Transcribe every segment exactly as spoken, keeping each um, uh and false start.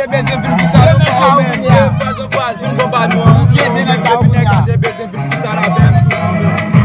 Bezwen vin pou sa, nou pa ou menm. Fraz an fraz, vin konba nou an. Depi nèg la te bezwen vin pou sa, la menm tou.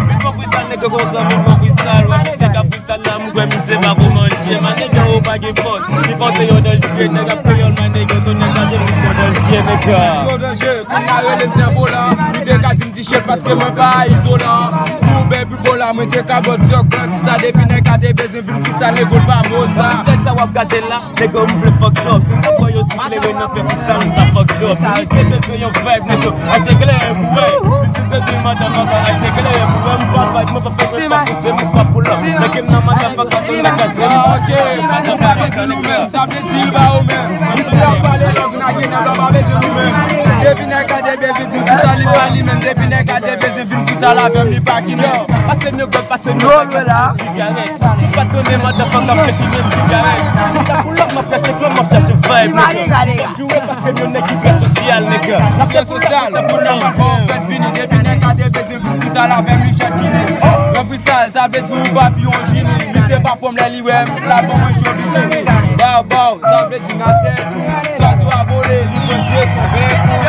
Vin pou freestyle, nèg yo kontan, vin pou freestyle. Wè, nèg ap freestyle la, m kwè misye pa pou manje. Ma nèg yo pa gen fòs. Li panse yo danje, nèg ap kreyòl, ma nèg yo, tout nèg la te plis yo danje, nèg la. Yo danje, kounye a rele m sèvo la. Li te ka di m t-shirt paske mwen pa izolan. Pou bèl pou kola, mwen te ka bòt djòk, sa depi nèg la te bezwen vin freestyle, nèg yo pa mo sa. Tèks sa w ap gade la. Nèg yo m vle fuck up. Si m t ap pran yo sou kleren nan fè freestyle, m t ap fuck up. Si misye bezwen yon vibe, nèg yo achte kleren pou mwen. Si se di motherfucker achte kleren pou mwen, m pa vibe, mwen pa fè mwen pa poze, mwen pa pull up. Nèg m nan motherfucker, se nèg la se. Ah, ok. Motherfucker, nèg la. Sa vle di l ba ou menm. Misye ap pale lòk, nage nan lòk, pa bezwen nou menm. Depi nèg la te bezwen di m ki sa li pa li menm. Depi nèg la te bezwen vin ki sa la menm, li pa ki non. Pase nèg yo, pase nèg yo. Sigarèt. Si pa konnen motherfucker ap fè fimen sigarèt. Si ta pull up, m ap chache klòb, m ap chache vibe, nèg. M ap jwe paske m yon nèg ki trè sosyal, nèg. Trè sosyal, kounye a m ap fè w fèt fini. Depi nèg la te bezwen vin freestyle avè m, li chak kini. Yon freestyle, sa vle di ou pa pi yon jini. Misye pa fòm lè li wè m, la ban mwen cho bikini. Bow, bow, sa vle di nan tèt ou. Sa sou a vole, li pran tèt ou, bèk ou.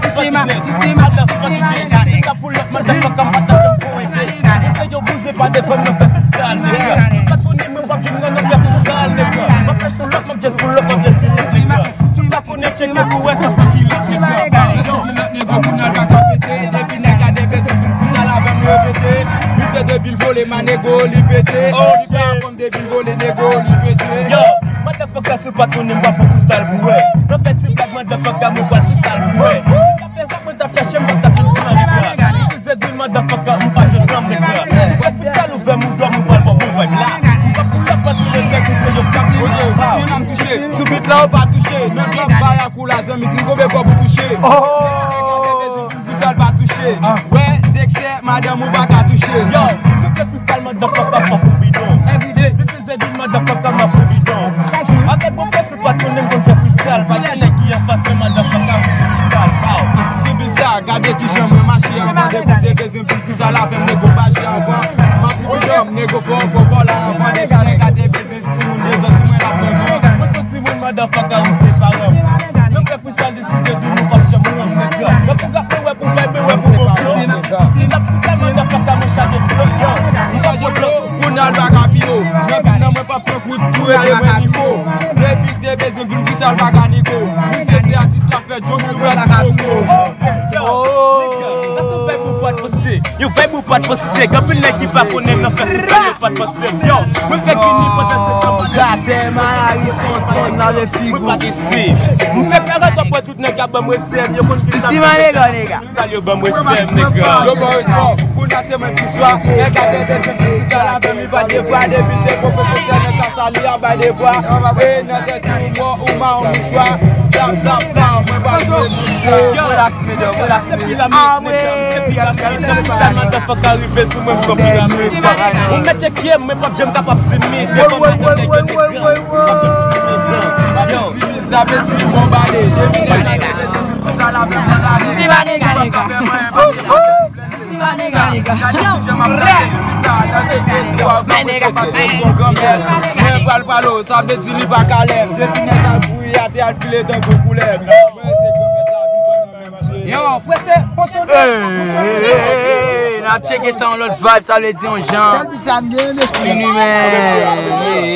Sistema, sistema, sistema. Si ta pull up, motherfucker, m pa ta fè w pran yon bitch. Misye yo bouze pa devan m nan fè freestyle, nèg. Si pa konnen mwen p ap jwenn nan nan fè freestyle, nèg. M ap fè pull up, m ap just pull up, m ap just pull up, nèg. Si pa konnen tcheke pou wè sa se ki lit, nèg. Yo, ki lòt nèg pou n al pa ka fete. Depi nèg la te bezwen vin freestyle avè m repete. Misye depi l vole, ma nego, li pete. Li pa anfòm depi l vole, nego, li pete. Yo, motherfucker, si w pa konnen m pa fè freestyle pou wè. Nan fè ti blag, motherfucker, mwen pral freestyle pou wè. Sa fè rap mwen t ap chache m, mwen t ap jwenn plan, nèg la. This is a dream, motherfucker, m pa jwenn plan, nèg la. Ou wè freestyle ouvè m, ou dòmi, ou pral fò pou vibe la. M pa pull up, pa touye nèg, ou se yo k ap touye. Si m ap touche, sou beat la, ou pa touche. Nan drop, barakou la, zanmi, di m konbyen kòb ou touche. Freestyle pa touche. Wè, Dexter, madanm ou pa ka touche. Yo, si w fè freestyle, motherfucker, fò ou bidon. Everyday. This is a dream, motherfucker, m ap fou bidon. Avèk bon fè, se pa konnen m konn fè freestyle. Pa gen nèg ki anfas mwen, motherfucker, m fè freestyle. Pow. Sou beat sa, gade kijan mwen mache anvan. Depi te bezwen vin freestyle avè m, nego pa che anvan. M ap fou bidon, nego fò, fò pa la anvan. Depi nèg la te bezwen timoun dezòd sou mwen, l ap pran van. Mwen se timoun, motherfucker, ou se paran m. Nan fè freestyle, this is a dream, ou p ap janm rank, nèg. Nan pou rap, mwen wè pou vibe, mwen wè pou bon flow. Si n ap freestyle, motherfucker, mwen chaje flow, yo. M chaje flow. Kounye a l pa ka pi wo. Nan vin nan mwen p ap pran kout pou rele mwen Niko. Depi te bezwen vin freestyle pa ka Niko. Misye se atis la fè djòk sou rap Niko. Yo, nèg, sa se vibe ou pa t panse. Yo vibe ou pa t panse. Gen anpil nèg ki pa konnen nan fè freestyle yo pa t panse. Yo, mwen fè kini pandan se tan. Gate malari son son lave figi. Mwen pa gen se. M fè pè rèt wè tout nèg ap ban m respè. Yo konn ki sa. Si man nèg, nèg. Freestyle yo ban m respè, nèg. Yo ban respè. Kounye a se mwen ki swa. Nèg la te bezwen freestyle avè m, li pa devwa, depi l te poko freestyle, nèg sa sali a bay devwa. E nan tèt ou mò, ou mawon mouchwa. Bla, bla, bla, mwen pa jwe mouchwa. Yo, se piramid, nèg, se piramid. Nan freestyle, motherfucker rive sou mwen, m son piramid. Ou mèt tcheke m, mwen p ap janm kapab timid. Devan madanm nèg yo, nèg yo, m p ap janm timid, non. Yo. Sa vle di bon bale, depi nèg la te bezwen freestyle avè m, freestyle avè m. Siva nèg, nèg. Siva nèg, nèg. Yo, rè. My nèg. Mwen pral pale w, sa vle di li pa ka lèv. Depi nèg la kouri atè, al file tankou koulèv. Mwen se granmèt la, vin pran nan men m. Yo, prese, poso de. N ap tcheke sa yon lòt vibe, sa vle di yon jan. Sèl ti sa m gen, mesye. Inhumain.